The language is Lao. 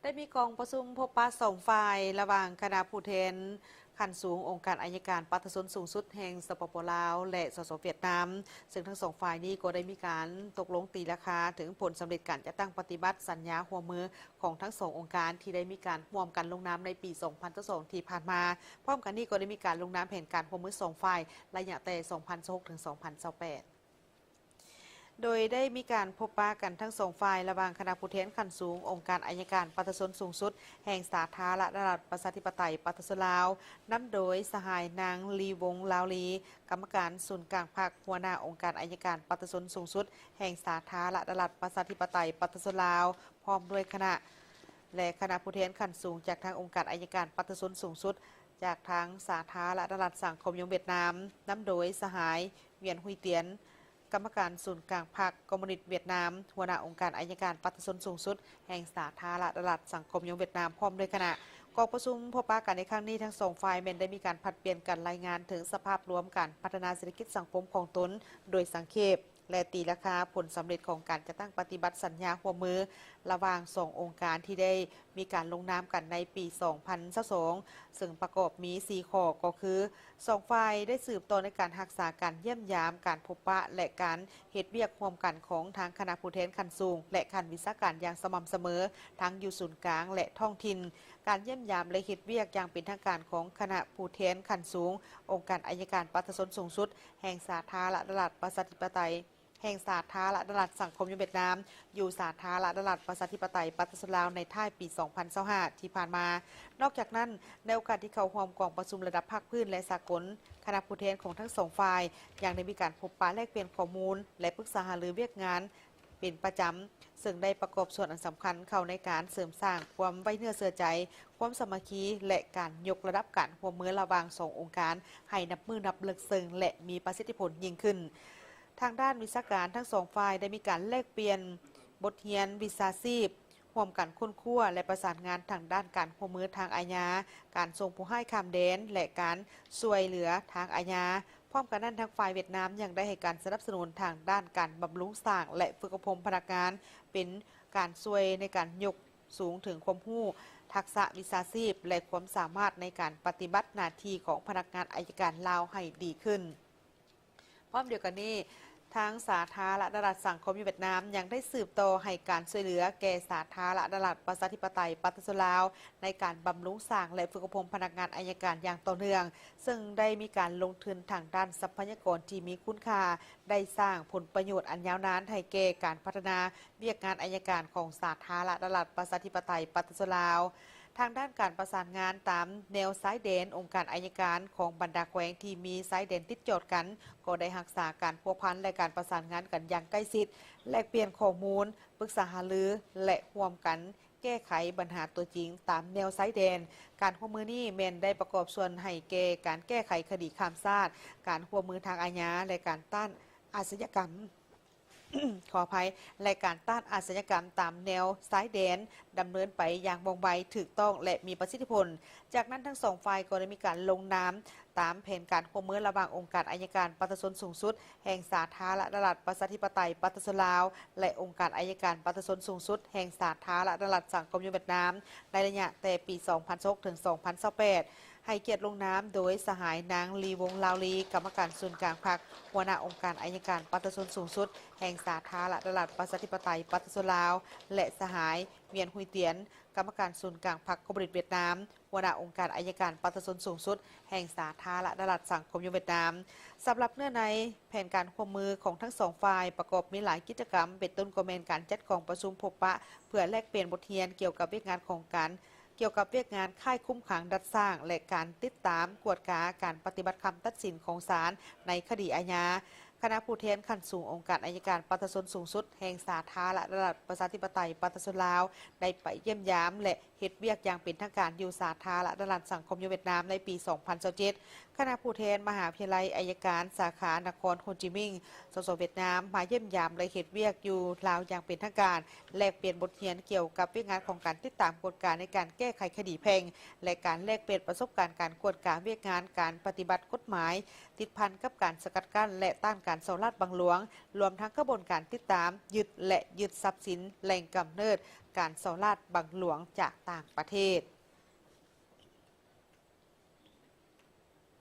ໄດ້ມີກອງປະຊຸມພົບປະສອງຝ່າຍ ລະຫວ່າງຄະນະຜູ້ແທນຂັ້ນສູງອົງການໄອຍະການປະຊາຊົນສູງສຸດແຫ່ງ ສປປ ລາວ ແລະ ສສ ຫວຽດນາມ, ເຊິ່ງທັງສອງຝ່າຍນີ້ກໍໄດ້ມີການຕົກລົງຕີລາຄາເຖິງຜົນສຳເລັດການຈັດຕັ້ງປະຕິບັດສັນຍາຮ່ວມມືຂອງທັງສອງອົງການ ທີ່ໄດ້ມີການຮ່ວມກັນລົງນາມໃນປີສອງພັນຊາວສອງທີ່ຜ່ານມາ. ພ້ອມກັນນີ້ກໍໄດ້ມີການລົງນາມແຜນການຮ່ວມມືສອງຝ່າຍ ໄລຍະແຕ່ສອງພັນຊາວຫົກເຖິງສອງພັນຊາວແປດ. ໂດຍໄດ້ມີການພົບປະກັນທັງສອງຝ່າຍ ລະຫວ່າງຄະນະຜູ້ແທນຂັ້ນສູງອົງການໄອຍະການປະຊາຊົນສູງສຸດແຫ່ງສາທາລະນະລັດປະຊາທິປະໄຕປະຊາຊົນລາວ, ນຳໂດຍສະຫາຍນາງ ລີວົງ ລາວລີ, ກຳມະການສູນກາງພັກ, ຫົວໜ້າອົງການໄອຍະການປະຊາຊົນສູງສຸດແຫ່ງສາທາລະນະລັດປະຊາທິປະໄຕປະຊາຊົນລາວ, ພ້ອມດ້ວຍຄະນະ ແລະ ຄະນະຜູ້ແທນຂັ້ນສູງຈາກທາງອົງການໄອຍະການປະຊາຊົນສູງສຸດ ຈາກທາງສາທາລະນະລັດສັງຄົມນິຍົມຫວຽດນາມ, ນຳໂດຍສະຫາຍ ຫວຽນ ຮຸຍຕຽນ, ກຳມະການສູນກາງພັກຄອມມູນິດຫວຽດນາມ, ຫົວໜ້າອົງການໄອຍະການປະຊາຊົນສູງສຸດແຫ່ງສາທາລະນະລັດສັງຄົມນິຍົມຫວຽດນາມ ພ້ອມດ້ວຍຄະນະ. ກອງປະຊຸມພົບປະກັນໃນຄັ້ງນີ້ ທັງສອງຝ່າຍແມ່ນໄດ້ມີການຜັດປ່ຽນກັນລາຍງານເຖິງສະພາບລວມການພັດທະນາເສດຖະກິດສັງຄົມຂອງຕົນໂດຍສັງເຂບ ແລະ ຕີລາຄາຜົນສຳເລັດຂອງການຈັດຕັ້ງປະຕິບັດສັນຍາຮ່ວມມືລະຫວ່າງສອງອົງການທີ່ໄດ້ ມີການລົງນາມກັນໃນປີສອງພັນຊາວສອງ ເຊິ່ງປະກອບມີສີ່ຂໍ້ ກໍຄື ສອງຝ່າຍໄດ້ສືບຕໍ່ໃນການຮັກສາການຢ້ຽມຢາມ, ການພົບປະ ແລະ ການເຮັດວຽກຮ່ວມກັນຂອງທາງຄະນະຜູ້ແທນຂັ້ນສູງ ແລະ ຂັ້ນວິຊາການຢ່າງສະໝ່ຳສະເໝີ ທັງຢູ່ສູນກາງ ແລະ ທ້ອງຖິ່ນ, ການຢ້ຽມຢາມ ແລະ ເຮັດວຽກຢ່າງເປັນທາງການຂອງຄະນະຜູ້ແທນຂັ້ນສູງອົງການໄອຍະການປະຊາຊົນສູງສຸດແຫ່ງສາທາລະນະລັດປະຊາທິປະໄຕ ແຫ່ງສາທາລະນະລັດສັງຄົມນິຍົມຫວຽດນາມ ຢູ່ສາທາລະນະລັດປະຊາທິປະໄຕປະຊາຊົນລາວ ໃນທ້າຍປີສອງພັນຊາວຫ້າທີ່ຜ່ານມາ. ນອກຈາກນັ້ນ, ໃນໂອກາດທີ່ເຂົ້າຮ່ວມກອງປະຊຸມລະດັບພາກພື້ນ ແລະ ສາກົນ, ຄະນະຜູ້ແທນຂອງທັງສອງຝ່າຍ ຍັງໄດ້ມີການພົບປະແລກປ່ຽນຂໍ້ມູນ ແລະ ປຶກສາຫາລືວຽກງານເປັນປະຈຳ, ເຊິ່ງໄດ້ປະກອບສ່ວນອັນສຳຄັນເຂົ້າໃນການເສີມສ້າງຄວາມໄວ້ເນື້ອເຊື່ອໃຈ, ຄວາມສາມັກຄີ ແລະ ການຍົກລະດັບການຮ່ວມມືລະຫວ່າງສອງອົງການໃຫ້ນັບມື້ນັບເລິກເຊິ່ງ ແລະ ມີປະສິດທິຜົນຍິ່ງຂຶ້ນ. ທາງດ້ານວິຊາການ, ທັງສອງຝ່າຍໄດ້ມີການແລກປ່ຽນບົດຮຽນວິຊາຊີບ, ຮ່ວມກັນຄົ້ນຄວ້າ ແລະ ປະສານງານທາງດ້ານການຮ່ວມມືທາງອາຍາ, ການສົ່ງຜູ້ຮ້າຍຂ້າມແດນ ແລະ ການຊ່ວຍເຫຼືອທາງອາຍາ. ພ້ອມກັນນັ້ນ, ທາງຝ່າຍຫວຽດນາມຍັງໄດ້ໃຫ້ການສະໜັບສະໜູນທາງດ້ານການບຳລຸງສ້າງ ແລະ ຝຶກອົບຮົມພະນັກງານ, ເປັນການຊ່ວຍໃນການຍົກສູງເຖິງຄວາມຮູ້, ທັກສະວິຊາຊີບ ແລະ ຄວາມສາມາດໃນການປະຕິບັດໜ້າທີ່ຂອງພະນັກງານໄອຍະການລາວໃຫ້ດີຂຶ້ນ. ພ້ອມດຽວກັນນີ້, ທາງສາທາລະນະລັດສັງຄົມນິຍົມຫວຽດນາມ ຍັງໄດ້ສືບຕໍ່ໃຫ້ການຊ່ວຍເຫຼືອແກ່ສາທາລະນະລັດປະຊາທິປະໄຕປະຊາຊົນລາວ ໃນການບຳລຸງສ້າງ ແລະ ຝຶກອົບຮົມພະນັກງານໄອຍະການຢ່າງຕໍ່ເນື່ອງ, ເຊິ່ງໄດ້ມີການລົງທຶນທາງດ້ານຊັບພະຍາກອນທີ່ມີຄຸນຄ່າ, ໄດ້ສ້າງຜົນປະໂຫຍດອັນຍາວນານໃຫ້ແກ່ການພັດທະນາວຽກງານໄອຍະການຂອງສາທາລະນະລັດປະຊາທິປະໄຕປະຊາຊົນລາວ. ທາງດ້ານການປະສານງານຕາມແນວຊາຍແດນ, ອົງການໄອຍະການຂອງບັນດາແຂວງທີ່ມີຊາຍແດນຕິດຈອດກັນ ກໍໄດ້ຮັກສາການພົວພັນ ແລະ ການປະສານງານກັນຢ່າງໃກ້ຊິດ, ແລກປ່ຽນຂໍ້ມູນ, ປຶກສາຫາລື ແລະ ຮ່ວມກັນແກ້ໄຂບັນຫາຕົວຈິງຕາມແນວຊາຍແດນ. ການຮ່ວມມືນີ້ແມ່ນໄດ້ປະກອບສ່ວນໃຫ້ແກ່ການແກ້ໄຂຄະດີຂ້າມຊາດ, ການຮ່ວມມືທາງອາຍາ ແລະ ການຕ້ານອາຊະຍາກຳ ຂໍອະໄພ ແລະ ການຕ້ານອາຊະຍາກຳຕາມແນວຊາຍແດນ ດຳເນີນໄປຢ່າງວ່ອງໄວ, ຖືກຕ້ອງ ແລະ ມີປະສິດທິຜົນ. ຈາກນັ້ນ, ທັງສອງຝ່າຍກໍໄດ້ມີການລົງນາມຕາມແຜນການຮ່ວມມືລະຫວ່າງອົງການໄອຍະການປະຊາຊົນສູງສຸດແຫ່ງສາທາລະນະລັດປະຊາທິປະໄຕປະຊາຊົນລາວ ແລະ ອົງການໄອຍະການປະຊາຊົນສູງສຸດແຫ່ງສາທາລະນະລັດສັງຄົມນິຍົມຫວຽດນາມ ໃນໄລຍະແຕ່ປີສອງພັນຊາວຫົກເຖິງສອງພັນຊາວແປດ. ໃຫ້ກຽດລົງນາມໂດຍສະຫາຍນາງ ລີວົງ ລາວລີ, ກຳມະການສູນກາງພັກ, ຫົວໜ້າອົງການໄອຍະການປະຊາຊົນສູງສຸດແຫ່ງສາທາລະນະລັດປະຊາທິປະໄຕປະຊາຊົນລາວ ແລະ ສະຫາຍ ຫວຽນ ຮຸຍຕຽນ, ກຳມະການສູນກາງພັກຄອມມູນິດຫວຽດນາມ, ຫົວໜ້າອົງການໄອຍະການປະຊາຊົນສູງສຸດແຫ່ງສາທາລະນະລັດສັງຄົມນິຍົມຫວຽດນາມ. ສຳລັບເນື້ອໃນແຜນການຮ່ວມມືຂອງທັງສອງຝ່າຍ ປະກອບມີຫຼາຍກິດຈະກຳ, ເປັນຕົ້ນກໍແມ່ນການຈັດກອງປະຊຸມພົບປະ ເພື່ອແລກປ່ຽນບົດຮຽນກ່ຽວກັບວຽກງານຂອງການ ກ່ຽວກັບວຽກງານຄ້າຍຄຸມຂັງ, ດັດສ້າງ ແລະ ການຕິດຕາມກວດກາການປະຕິບັດຄຳຕັດສິນຂອງສານໃນຄະດີອາຍາ. ຄະນະຜູ້ແທນຂັ້ນສູງອົງການໄອຍະການປະຊາຊົນສູງສຸດແຫ່ງສາທາລະນະລັດປະຊາທິປະໄຕປະຊາຊົນລາວ ໄດ້ໄປຢ້ຽມຢາມ ແລະ ເຮັດວຽກຢ່າງເປັນທາງການຢູ່ສາທາລະນະລັດສັງຄົມນິຍົມຫວຽດນາມໃນປີສອງພັນຊາວເຈັດ. ຄະນະຜູ້ແທນມະຫາວິທະຍາໄລໄອຍະການສາຂານະຄອນໂຮຈິມິງ ສສ ຫວຽດນາມ ມາຢ້ຽມຢາມ ແລະ ເຮັດວຽກຢູ່ລາວຢ່າງເປັນທາງການ, ແລກປ່ຽນບົດຮຽນກ່ຽວກັບວຽກງານຂອງການຕິດຕາມກວດກາໃນການແກ້ໄຂຄະດີແພ່ງ ແລະ ການແລກປ່ຽນປະສົບການການກວດກາວຽກງານການປະຕິບັດກົດໝາຍ ຕິດພັນກັບການສະກັດກັ້ນ ແລະ ຕ້ານ ການສໍ້ລາດບັງຫຼວງ ລວມທັງຂະບວນການຕິດຕາມ, ຍຶດ ແລະ ຍຶດຊັບສິນ ແຫຼ່ງກຳເນີດການສໍ້ລາດບັງຫຼວງຈາກຕ່າງປະເທດ.